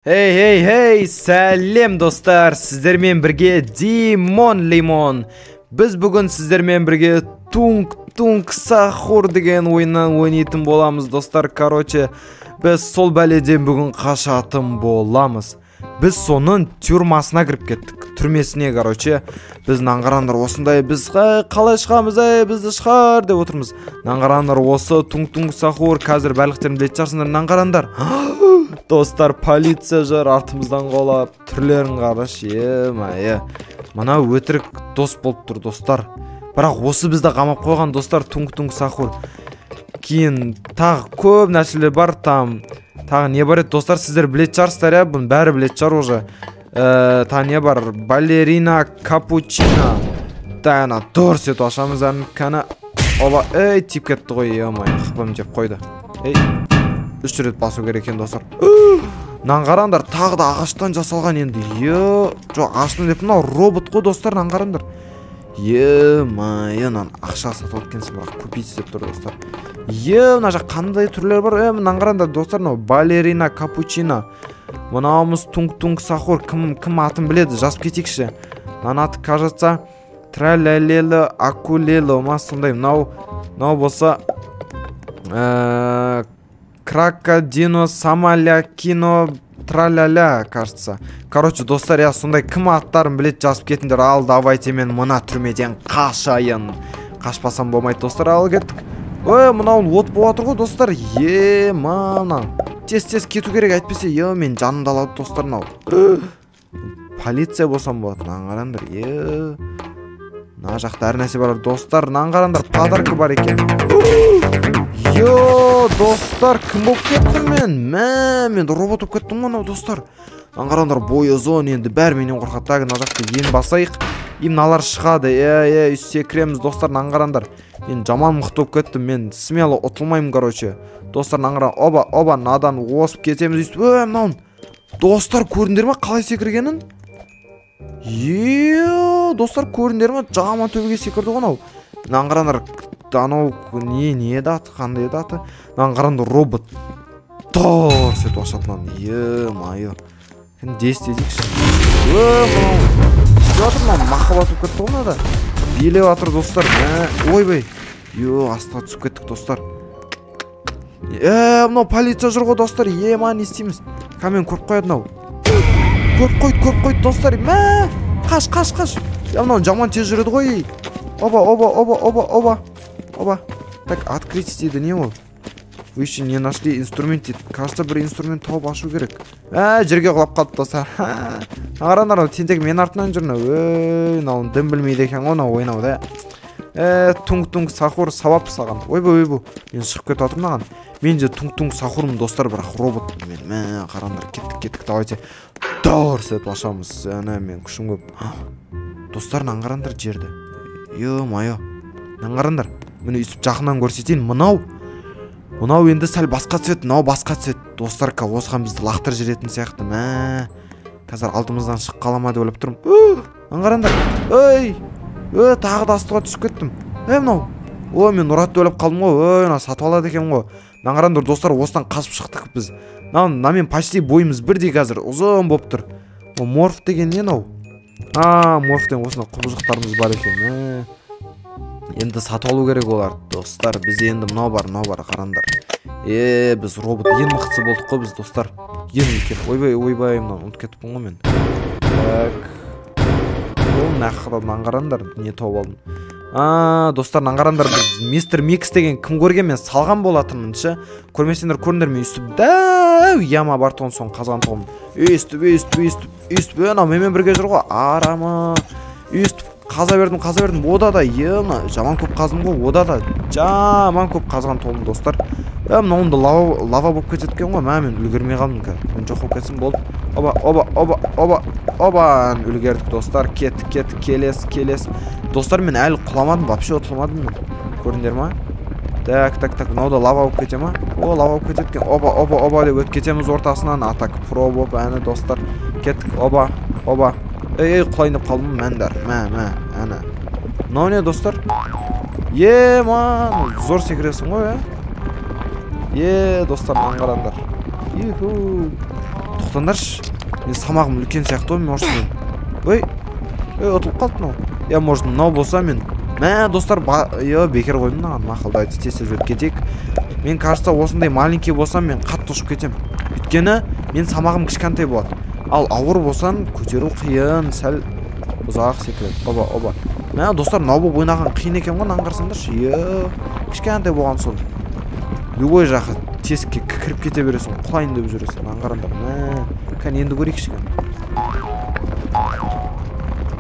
Hey hey hey, сәлем достар, сіздермен бірге Димон Лимон. Біз бүгін сіздермен бірге Тунг Тунг Сахур деген ойыннан ойнайтын боламыз достар. Короче, біз сол бәледен бүгін қашатын боламыз. Біз соның тюрмасына кіріп кеттік, түрмесіне, короче. Біз наңғарандар осындай, біз қалай шығамыз, ей, бізді шығар деп отырмыз. Наңғарандар осы Тунг Тунг Сахур, қазір барлықтарың білетін шығарсыңдар, наңғарандар. Достар, полиция жүр артымыздан қолап, түрлерін қарашы, е-мае. Мына өтірік дос болып тұр, достар. Бірақ осы бізді қамап қойған, достар, Тунг Тунг Сахур. Кейін тағы көп нәрселер бар, там тағы не бар еді, достар, сіздер білетін шығарсыздар, иә, бұның бәрі білетін шығар уже. Тағы не бар? Балерина капучино. Тағы дұрыс етіп ашамыз әні, кәні. Оба, ей, тиіп кетті ғой, е-мае, қыпым жеп қойды. Ей, 3 рет басу керек екен, достар. Мынаны қараңдар, тағы да ағаштан жасалған енді. Е, жоқ, ағаштан деп мынау робот қой, достар, мынаны қараңдар. Е-мае, мынаны ақша сатып алып екенсің, бірақ купить деп тұр, достар. Е, мына жақ қандай түрлер бар? Е, мынаны қараңдар, достар, мынау балерина капучино. Мынауымыз Тунг Тунг Сахур, кім атын біледі, жазып кетейікші. Мынаның аты, кажется, тралалело акулело ма сондай. Мынау болса крокодино самалякино траляля, кажется. Короче, достар, я сондай, кім аттарын біледі, жазып кетіңдер. Ал давайте мен мына түрмеден қашайын. Қашпасам болмайды, достар, ал кеттік. Ой, мынауын от болып жатыр ғой, достар. Е, мына. Тез-тез кету керек, әйтпесе, е, мен жанымды алады, достар, мынау. Полиция болсам болады, мынаны қараңдар. Е, мына жақта әр нәрсе бар, достар, мынаны қараңдар, подарка бар екен. Йо, достар, кім болып кеттім мен? Мә, мен робот болып кеттім ғой, мынау, достар. Мынаны қараңдар, бойы ұзын, енді бәрі менен қорқады. Так, мына жақта ен басайық. И мыналар шығады. Е, үсте кіреміз, достар, мынаны қараңдар. Мен жаман мықты болып кеттім, мен смело ұтылмаймын, короче. Достар, мынаны қараңдар, оба, оба, мынадан осып кетеміз өйстіп. Ө, мынауын. Достар, көрдіңдер ме қалай секіргенін? Е, достар, көрдіңдер ме? Жаман төбеге секірді ғой мынау. Мынаны қараңдар, анау не еді аты, қандай еді аты? Мынаны қараңдар, робот. Торс етіп ашады мынаны. Е-мае. Дес дедікші. Е, мынау не істеп жатыр мынау? Махаббат болып кетті ғой мынада. Билеп жатыр, достар. Ойбай. Е, астыға түсіп кеттік, достар. Е, мынау полиция жүр ғой, достар. Е, ма, не істейміз? Камен көріп қояды мынау. Көріп қойды, көріп қойды, достар. Мә, қаш, қаш, қаш. Е, мынау жаман тез жүреді ғой. Оба, оба, оба, оба, оба. Оба. Так, открыть дейді, не ол? Вы еще не нашли инструмент дейді. Кажется, бір инструмент тауып ашу керек. Ә, жерге құлап қалды, достар. Қараңдар, тентек менің артымнан жүр мынау. Ей, мынау дым білмейді екен ғой мынау ойнауды. Ә, Тунг Тунг Сахур сабап саған. Ойбай, ойбай, мен шығып кетіп жатырмын мынаған. Мен де Тунг Тунг Сахурмын, достар, бірақ роботпын мен. Мә, қараңдар, кеттік, кеттік, давайте. Дұрыс етіп ашамыз. Әне, мен күшім көп. Достар, мынаны қараңдар жерді. Е-мое. Мынаны қараңдар. Міне өйстіп жақыннан көрсетейін. Мынау енді сәл басқа цвет, мынау басқа цвет. Достар, осыған бізді лақтырып жіберетін сияқты. Мә, қазір алдымыздан шығып қала ма деп ойлап тұрмын. Мынаны қараңдар. Ей, тағы да астыға түсіп кеттім. Ей, мынау. Ой, мен ұрады деп ойлап қалдым ғой. Ой, мына сатып алады екен ғой. Мынаны қараңдар, достар, осыдан қашып шықтық біз. Мынамен почти бойымыз бірдей қазір, ұзын болып тұр. О, морф деген не мынау? А, морф деген осындай құбыжықтарымыз бар екен. Енді сатып алу керек оларды, достар. Бізде енді мынау бар, мынау бар, қараңдар. Е, біз робот ең мықтысы болдық қой біз, достар. Ең үлкен. Ойбай, ойбай, мынау ұмытып кетіппін ғой мен. Так. Ол нақыда мынаны қараңдар, не тауып алдым. А, достар, мынаны қараңдар, біз Мистер Микс деген кім көрген, мен салған болатынмын ше. Көрмесеңдер көріңдер, мен өйстіп дәу яма бар тұғын, соны қазған тұғым. Өйстіп, өйстіп, өйстіп, өйстіп, анау менімен бірге жүр ғой. Арама. Өйстіп қаза бердім, қаза бердім. Ода да, е, мына жаман көп қаздым ғой. Ода да жаман көп қазған толдым, достар. Е, мынауында лава болып кетеді екен ғой. Мә, мен үлгермей қалдым қазір. Мен жоқ болып кетсем болды. Оба, оба, оба, оба, оба, үлгердік, достар. Кеттік, кеттік, келес, келес. Достар, мен әлі құламадым, вообще ұтылмадым мен. Көрдіңдер ма? Так, так, так, мынау да лава болып кете ма? О, лава болып кетеді екен. Оба, оба, оба деп өтіп кетеміз ортасынан. Атак про болып, әні, достар. Кеттік, оба, оба. Ей, ей, құлайын деп қалдым, мәндар. Мә, мә, әні. Мынау не, достар? Е, ман, зор секіресің ғой, ә? Е, достар, мынаны қараңдар. Юху. Тоқтаңдаршы. Мен салмағым үлкен сияқты ғой, может мен. Ой, ой, ұтылып қалды мынау. Я, может, мынау болса мен. Мә, достар, бекер қойдым мынаған. Мақұл, давайте тез өтіп кетейік. Мен, кажется, осындай маленький болсам, мен қатты ұшып кетем. Өйткені мен салмағым кішкентай болады. Ал ауыр болсаң, көтеру қиын, сәл ұзақ секіреді. Оба, оба. Мә, достар, мынау болып ойнаған қиын екен ғой, мынаны қарасаңдаршы. Е, кішкентай болған соң. Любой жаққа тесікке кіріп кете бересің, құлайын деп жүресің. Мынаны қараңдар. Мә, кәне енді көрейікші.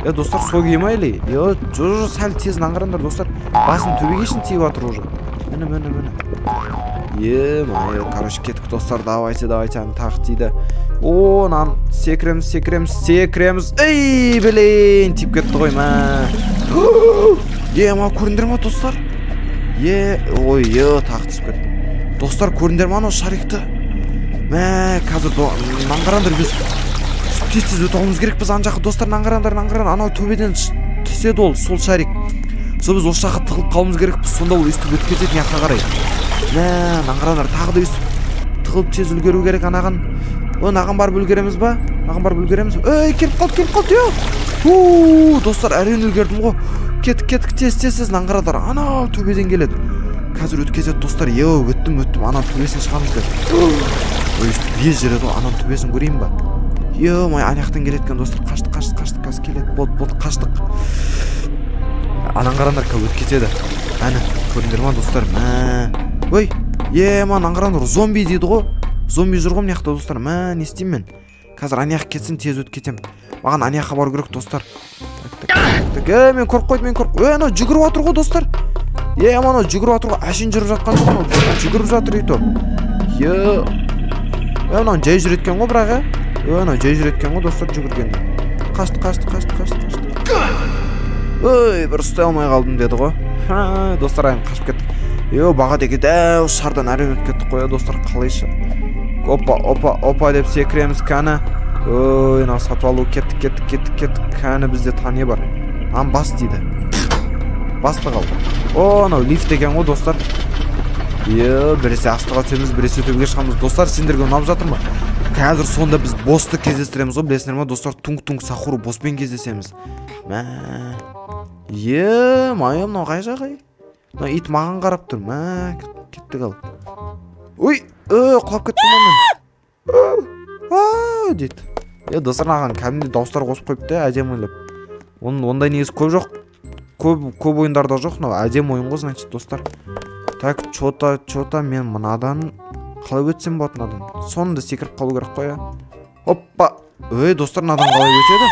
Е, достар, сол кей ма или? Е, жо, сәл тез, мынаны қараңдар, достар. Басым төбеге шейін тиіп жатыр уже. Міне, міне, міне. Е, мое, короче, кеттік, достар, давайте, давайте, аны тағы тиді. О, мынаны секіреміз, секіреміз, секіреміз. Ей, блин, тиіп кетті ғой, мә. Е, мына көрдіңдер ма, достар? Е, ой, е, тағы түсіп кетті. Достар, көрдіңдер ма анау шарикті? Мә, қазір мынаны қараңдар, біз тез-тез өте алуымыз керек біз ана жаққа, достар, мынаны қараңдар, мынаны қараңдар, анау төбеден түседі ол, сол шарик. Сол біз осы жаққа тығылып қалуымыз керекпіз, сонда ол өйстіп өтіп кетеді мына жаққа қарай. Мә, мынаны қараңдар, тағы да өйстіп тығылып тез үлгеру керек анаған. Ой, мынаған барып үлгереміз ба? Мынаған барып үлгереміз. Ей, келіп қалды, келіп қалды, е. Фу, достар, әрең үлгердім ғой. Кеттік, кеттік, тез, тез, тез, мынаны қараңдар, анау төбеден келеді. Қазір өтіп кетеді, достар. Е, өттім, өттім, ананың төбесін шығамыз қазір. Өйстіп без жүреді ғой, ананың төбесін көрейін ба? Е, май, ана жақтан келеді екен, достар. Қаштық, қаштық, қаштық, қазір келеді. Болды, болды, қаштық. Ананы қараңдар, қазір өтіп кетеді. Әне, көрдіңдер ма, достар? Мә. Ой, е, мынаны қараңдар, зомби дейді ғой. Зомби жүр ғой мына жақта, достар. Мә, не істеймін мен? Қазір ана жаққа кетсін, тез өтіп кетемін. Маған ана жаққа бару керек, достар. Так, так, так. Е, мен көріп қойдым, мен көріп. Е, анау жүгіріп жатыр ғой, достар. Е, анау жүгіріп жатыр ғой. Әшейін жүріп жатқан жоқ, анау жүгіріп жатыр ито. Е, анау жай жүреді екен ғой, бірақ, е. Е, анау жай жүреді екен ғой, достар, жүгіргенде. Қашты, қашты, қашты, қашты, қашты. Ой, бір ұстай алмай қалдым деді ғой. Ха, достар, ән қашып кеттік. Е, баға деген дәу шардан әрең өтіп кеттік қой, достар, қалайша. Опа, опа, опа деп секіреміз, кәні. Ой, мынау сатып алу, кеттік, кеттік, кеттік, кеттік. Кәні бізде тане бар. Ан бас дейді. Басты қал. О, анау лифт екен ғой, достар. Е, біресе астыға түсеміз, біресе төбеге шығамыз. Достар, сендерге ұнап жатыр ма? Қазір сонда біз босты кездестіреміз ғой, білесіңдер ма, достар? Тунг-тунг сахур боспен кездесеміз. Мә. Е, май, мынау қай жақ, ей? Мына ит маған қарап тұр. Мә, кеттік ал. Ой, құлап кеттім ғой мен. А, дейді. Е, достар, маған кәдімгідей дауыстар қосып қойыпты, әдемілеп. Оның ондай негізі көп жоқ. Көп ойындарда жоқ, мынау әдемі ойын ғой, значит, достар. Так, чё-то мен мынадан қалай өтсем болады мынадан? Сонда секіріп қалу керек қой, я. Оппа. Ей, достар, мынадан қалай өтеді?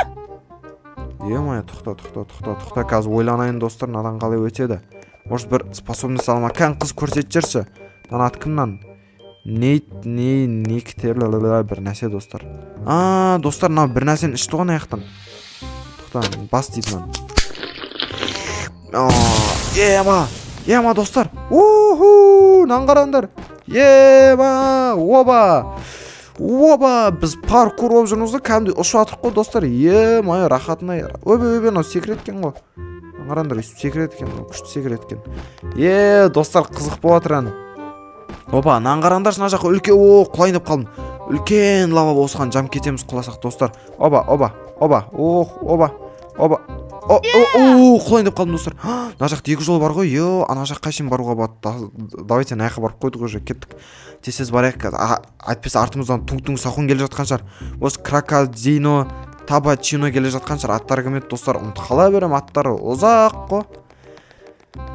Е-мое, тоқта, тоқта, тоқта, тоқта, қазір ойланайын, достар, мынадан қалай өтеді? Может, бір способность алма. Кән қыз көрсетіп жіберші. Мынаның аты кім мынаның? Нейт, ней, нектер, бір нәрсе, достар. А, достар, мынау бір нәрсені ішті ғой ана жақтан. Тоқта, бас дейді мынаны. Ема, ема, достар. Уху, мынаны қараңдар. Ема, оба. Оба, біз паркур болып жүрміз ғой, кәдімгідей ұшып жатырық қой, достар. Е-мое, рахатын-ай. Ойбай, ойбай, мынау секіреді екен ғой. Қараңдар, өйстіп секіреді екен, мынау күшті секіреді екен. Е, достар, қызық болып жатыр әні. Опа, мынаны қараңдаршы, мына жаққа үлкен, о, құлайын деп қалдым. Үлкен лава осыған жамп кетеміз құласақ, достар. Оба, оба, оба, ох, оба, оба. О, о, о, құлайын деп қалдым, достар. Мына жақта екі жол бар ғой. Е, ана жаққа шейін баруға болады. Давайте ана жаққа барып қойдық уже, кеттік. Тез-тез барайық. Әйтпесе артымыздан тунг-тунг сахун келе жатқан шығар. Осы крокодино, табачино келе жатқан шығар. Аттары кім еді, достар? Ұмытып қала беремін, аттары ұзақ қой.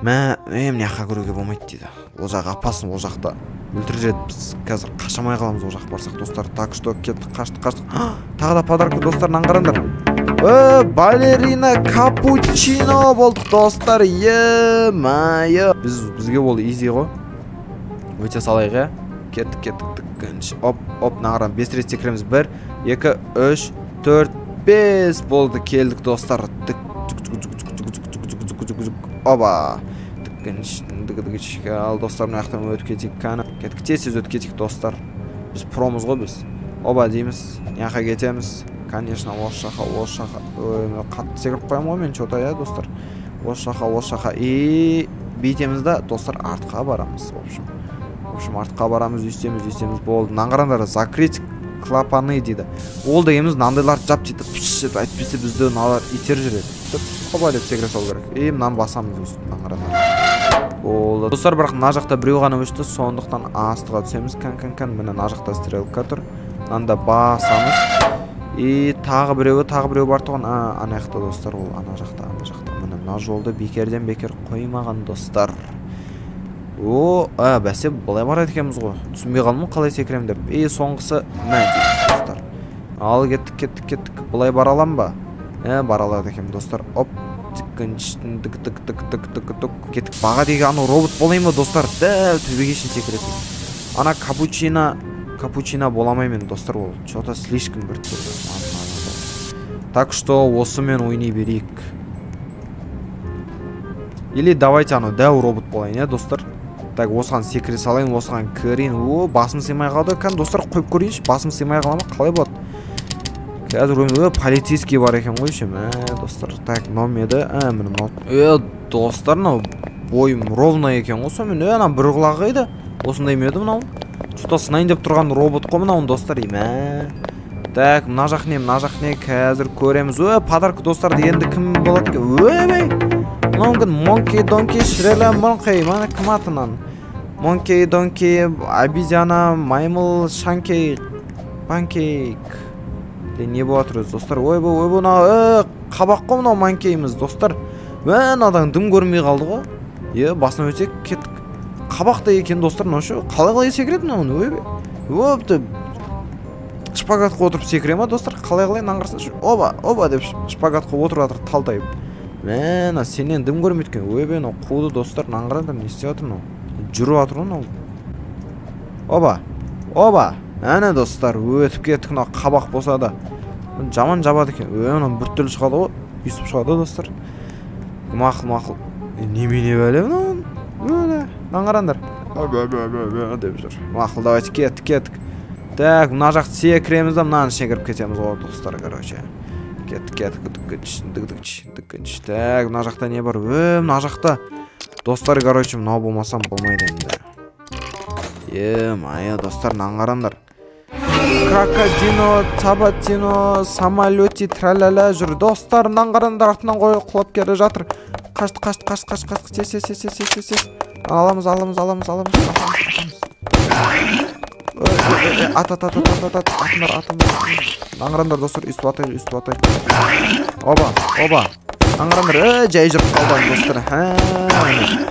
Мә, мына жаққа кіруге болмайды дейді. Ол жақ опасно, ол жақта өлтіреді. Біз қазір қашамай қаламыз ол жаққа барсақ, достар. Так что кеттік, қаштық, қаштық. Тағы да подарка, достар, мынаны қараңдар. Балерина капучино болдық, достар. Е-мое. Бізге ол изи ғой. Өте салайық, е. Кеттік, кеттік, тік. Оп, оп, мына қараңдар. 5 рет секіреміз. 1, 2, 3, 4, 5 болды, келдік, достар. Тік, тік, тік, тік, тік, тік, тік, тік, тік, тік, тік. Оба. Ал, достар, мына жақтан өтіп кетейік, кәні. Кеттік, тез өтіп кетейік, достар. Біз промыз ғой біз. Оба дейміз. Мына жаққа кетеміз. Конечно, осы жаққа, осы жаққа. Ой, мен қатты секіріп қоямын ғой мен, чё-то, иә, достар. Осы жаққа, осы жаққа. И бүйтеміз да, достар, артқа барамыз, в общем. В общем, артқа барамыз, өйстеміз, өйстеміз, болды. Мынаны қараңдар, закрыть Клапаны дейді. Ол дегеніміз мынандайларды жап дейді. Пш деп, әйтпесе бізді мыналар итеріп жібереді. Хоба деп секіре салу керек. И мынаны басамыз өстіп, мынаны қараңдар. Болды. Достар, бірақ мына жақта біреу ғана өшті, сондықтан астыға түсеміз. Кән, кән, кән, міне мына жақта стрелка тұр. Мынаны да басамыз. И тағы біреуі, тағы біреу бар тұғын. Ана жақта, достар, ол ана жақта, ана жақта. Міне мына жолды бекерден бекер қоймаған, достар. О, бәсе, былай барады екенбіз ғой. Түсінбей қалдым, қалай секіремін деп. И соңғысы мә дейміз, достар. Ал кеттік, кеттік, кеттік. Былай бара алам ба? Бара алады екенмін, достар. Оп. Тік, тік, тік, тік, тік, тік, тік. Кеттік. Баға деген анау робот болайын ба, достар? Дәу төбеге шейін секіретін. Ана капучино, капучино бола алмаймын мен, достар, ол чё-то слишком бір түрлі. Так что осымен ойнай берейік. Или давайте анау дәу робот болайын, иә, достар? Так, осыған секіре салайын, осыған кірейін. О, басым сыймай қалды. Кән, достар, қойып көрейінші, басым сыймай қала ма? Қалай болады? Қазір көреміз. Полицейский бар екен ғой еще. Мә, достар. Так, мынау ма еді? Міне мынау. Достар, мынау бойым ровно екен ғой сонымен. Ана бір құлағы еді. Осындай ма еді мынау? Что-то сынайын деп тұрған робот қой мынау, достар. Мә. Так, мына жақ не, мына жақ не? Қазір көреміз. Подарок, достар, енді кім болады екен? Ойбай! Мынау кім? Монки, Донки, Шрела, Монкей. Мына кім атынан? Монкей, Донки, обезьяна, маймыл, Шанкей, Панкейк. Не болып жатыр өзі, достар? Ойбай, ойбай, мынау, қабақ қой мынау манкейіміз, достар. Мә, мынадан дым көрінбей қалды ғой. Басынан өтсек, кеттік. Қабақта екен, достар, мынау ше? Қалай қалай секіреді мынау? Ойбай. Опты. Шпагатқа отырып секіре ма, достар? Қалай қалай мынаны қарасаңшы. Оба, оба деп шпагатқа отырып жатыр талтайып. Мә, мына сенен дым көрмейді екен. Ойбай, мынау қуды, достар. Мынаны қараңдар, не істеп жатыр мынау? Жүріп жатыр ғой мынау. Оба, оба. Әне, достар, өтіп кеттік. Мынау қабақ болса да жаман жабады екен. Мынау біртүрлі шығады ғой, өйстіп шығады, достар. Мақұл, мақұл. Немене бәле мынау? Міне, мынаны қараңдар. Деп жүр. Мақұл, давайте кеттік, кеттік. Так, мына жақты секіреміз да, мынаның ішіне кіріп кетеміз ғой, достар, короче. Кеттік, кеттік, кеттік. Так, мына жақта не бар? Мына жақта, достар, короче, мынау болмасам болмайды енді. Е-мое, достар, мынаны қараңдар. Крокодино, табатино, самолети, траляля жүр. Достар, мынаны қараңдар, артынан қой құлап келе жатыр. Қашты, қашты, қашты, қашты, қашты. Тез, тез, тез, тез, тез, тез. Аламыз, аламыз, аламыз, аламыз, аламыз. Ат, ат, ат, ат, ат, ат, атыңдар, атыңдар. Мынаны қараңдар, достар, өйстіп атайық, өйстіп атайық. Оба, оба. Мынаны қараңдар, жай жүріп қалды, достар.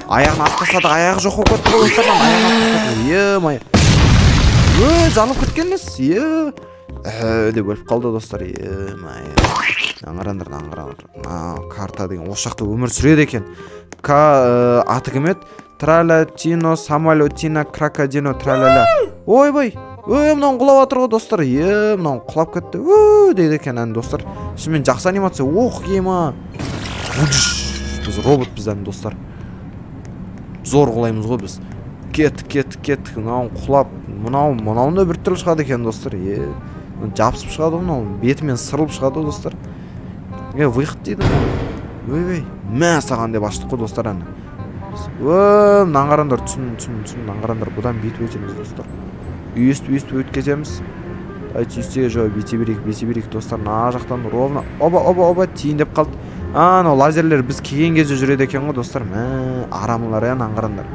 Аяғын атып тастадық, аяғы жоқ болып кетті ғой, достар, аяғын атып тастадық. Е-мое. Жанып кеткен емес. Деп өліп қалды, достар. Е-мое. Мынаны қараңдар, мынаны қараңдар. Мына карта деген осы жақта өмір сүреді екен. Аты кім еді? Тралятино, самолетино, крокодино, траляля. Ойбай. Мынау құлап жатыр ғой, достар. Мынау құлап кетті. Дейді екен әні, достар. Шынымен жақсы анимация. Ох, ема. Біз роботпыз әні, достар. Зор құлаймыз ғой біз. Кеттік, кеттік, кеттік. Мынау құлап, мынау, мынау да біртүрлі шығады екен, достар. Жабысып шығады ғой мынау. Бетімен сырылып шығады ғой, достар. Выход дейді. Ойбай. Мә саған деп аштық қой, достар, әні. Мынаны қараңдар, түсін, түсін, түсін. Мынаны қараңдар, бұдан бүйтіп өтеміз, достар. Өйстіп, өйстіп өткіземіз. Давайте өйстеге жауап бете берейік, бете берейік, достар. Мына жақтан ровно. Оба, оба, оба, тиін деп қалды. Анау лазерлер біз келген кезде жүреді екен ғой, достар. Мә, арамылар, мынаны қараңдар.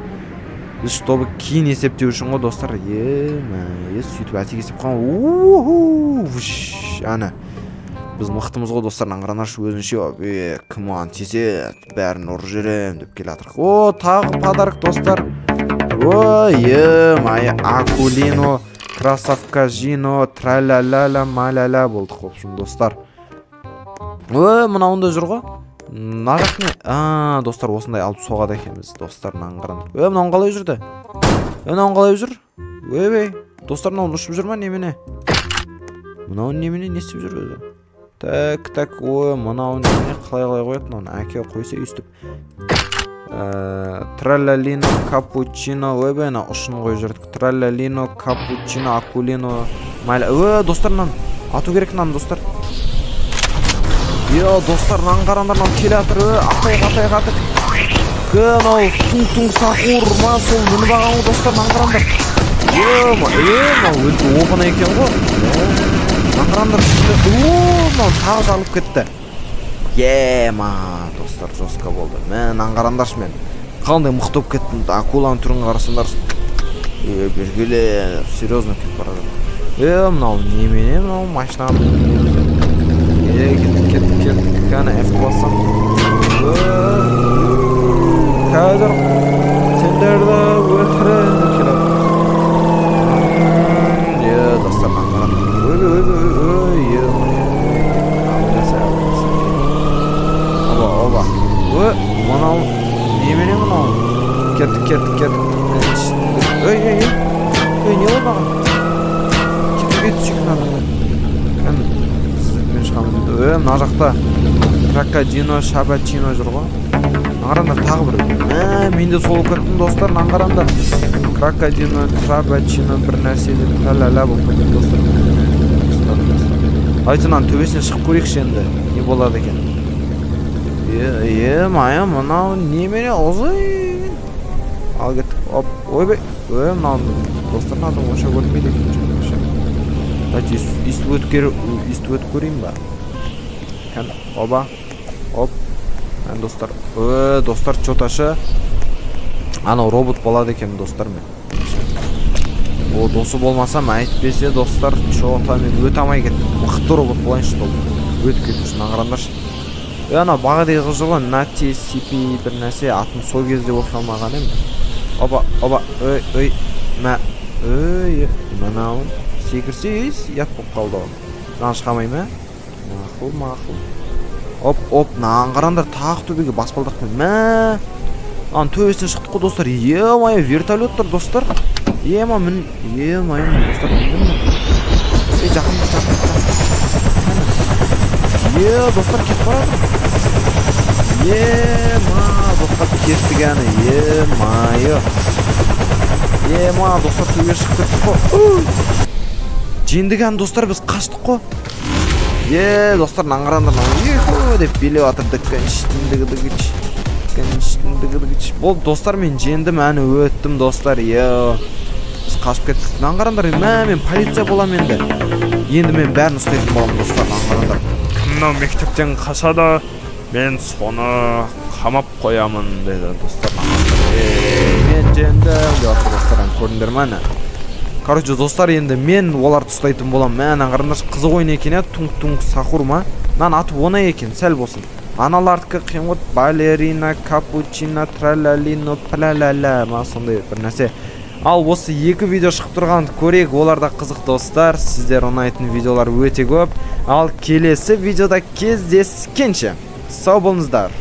Біз чтобы кейін есептеу үшін ғой, достар. Мә, сөйтіп әтек есеп қалған. Уху, әне. Біз мықтымыз ғой, достар. Мынаны қараңдаршы, өзінше, кім маған тисе, бәрін ұрып жіберем деп келе жатыр. О, тағы подарок, достар. Ой, е-мое, акулино, красавка жино, траля-ля-ля, маля-ля болдық, в общем, достар. Ой, мынауында жүр ғой. Мына жақ не? Достар, осындай алып соғады екенбіз, достар, мынаны қараңдар. Мынауын қалай жүрді? Мынауын қалай жүр? Ойбай, достар, мынауын ұшып жүр ма, немене? Мынауын немене, не істеп жүр өзі? Так, так, ой, мынауын немене, қалай-қалай қояды мынауын? Әке қойса өйстіп. Тралалино, капучино, ойбай, ана ұшын қойып жүрдік. Тралалино, капучино, акулино, майла. Достар, мынаны ату керек мынаны, достар. Достар, мынаны қараңдар, мынау келе жатыр. Атайық, атайық, атайық. Мынау туң-туң сахур ма, сол мініп алған ғой, достар, мынаны қараңдар. Мынау өте оп-оңай екен ғой. Мынаны қараңдар. О, мынау тағы жарылып кетті. Ема, достар, жестко болды. Мә, мынаны қараңдаршы мен. Қандай мықты болып кеттім. Акуланың түрін қарасаңдар. Бергеле, серьезно кетіп бара жатыр. Мынау немене, мынау машина. Кеттік, кеттік, кеттік. Кәне, F бассам. Қазір сендерді өлтіремін деп келеді. Достар, мынаны қараңдар. Ой, ой, оба, оба. Ой, мынау немене мынау? Кеттік, кеттік, кеттік. Ой, ой, ой. Ой, не болды маған? Кетуге түсейік мынаны. Кәне, сіздікпен шығамыз дейді. Мына жақта крокодино, шабачино жүр ғой. Мына қараңдар, тағы бір. Мен де сол кеттім, достар, мынаны қараңдар. Крокодино, трабачино бір нәрсе деп тра-ля-ля болып кетті, достар. Достар, достар. Давайте мынаның төбесіне шығып көрейікші енді. Не болады екен? Мая, мынау немене ұзын. Ал кеттік. Оп, ойбай. Мынау достар, мынадан онша көрінбейді екен. Давайте өйстіп өтіп көрейін ба? Кәне, оба. Оп. Достар. Достар, чё-то анау робот болады екен, достар, мен. О, досы болмасам, әйтпесе, достар, чё-то мен өте алмай кеттім. Мықты робот болайыншы, сол. Өтіп кету үшін қараңдаршы. Ана баға деген қыз жүр ғой, Нати, Сипи бір нәрсе, атын сол кезде оқи алмаған едім. Оба, оба, ой, ой, мә, ой, мынау секірсе, ұят болып қалды ғой. Мынаны шыға алмай ма? Мақұл, мақұл. Оп, оп, мынаны қараңдар, тағы төбеге баспалдақпен. Мә, аның төбесіне шықтық қой, достар. Е-мое, вертолет тұр, достар. Ема, мін, е-мое, достар, міндім. Ей, жақын, жақын, жақын. Достар, кетіп барады. Ема, достар, кеттік әні. Е-мое. Ема, достар, төбеге шығып кеттік қой. Жеңдік әні, достар, біз қаштық қой. Достар, мынаны қараңдар, мынау деп билеп жатыр. Болды, достар, мен жеңдім, әні өттім, достар. Біз қашып кеттік. Мынаны қараңдар, мә, мен полиция боламын енді. Енді мен бәрін ұстайтын боламын, достар, мынаны қараңдар. Мынау мектептен қашады, мен соны қамап қоямын деді, достар. Мен жеңдім деп жатыр, достар, көрдіңдер ме әні? Короче, достар, енді мен оларды ұстайтын боламын. Мә, мынаны қараңдаршы, қызық ойын екен, Тунг-тунг сахур ма? Мынаны атып оңай екен, сәл болсын. Аналардікі қиын ғой, балерина, капучино, тралалино, пла-ла-ла, ма, сондай бір нәрсе. Ал осы екі видео шығып тұрғанды көрейік, олар да қызық, достар. Сіздер ұнайтын видеолар өте көп. Ал келесі видеода кездескенше, сау болыңыздар.